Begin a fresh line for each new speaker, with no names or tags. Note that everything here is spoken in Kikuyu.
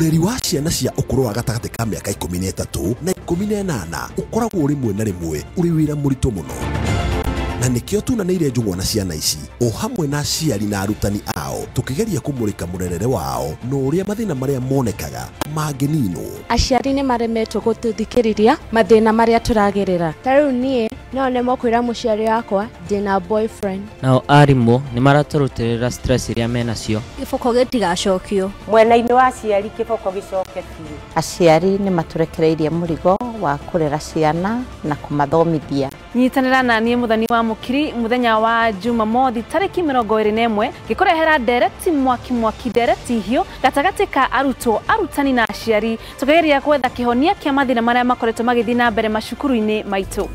Ũreri wa ciana cia ũkũrũ wa gatagatĩ ka mĩaka 13 na 18 ũkoragwo rĩmwe na rĩmwe ũrĩ wĩra mũritũ mũno, na nĩkĩo tunanĩire njũng'wa na ciana ici o hamwe na aciari na arutani ao, tũkĩgeria kũmũrĩka mũrerere wao na ũrĩa mathĩna marĩa monekaga mangĩninwo.
Aciari nĩ maremetwo gũtũthikĩrĩria mathĩna marĩa tũragerera.
Ta rĩu niĩ no nemwo kwĩra mũciari wakwa ndĩna boyfriend.
Nao arimũ nĩ maratũrutĩrĩra stress iria menacio.
Gĩboko gĩtigacokio.
Mwena-inĩ wa aciari kĩboko gĩcoke biũ.
Aciari nĩ matũrekereirie mũrigo wa kũrera ciana na kũmathomithia.
Nyitanĩra na niĩ Muthoni wa Mũkiri mũthenya wa Jumamothi tarĩki 21 ngĩkũrehera ndereti mwaki mwaki, ndereti hiũ gatagatĩ ka arutwo, arutani na aciari, tũkĩgeria gwetha kĩhonia kĩa mathĩna marĩa makoretwo magĩthiĩ na mbere macukuru-inĩ maitũ.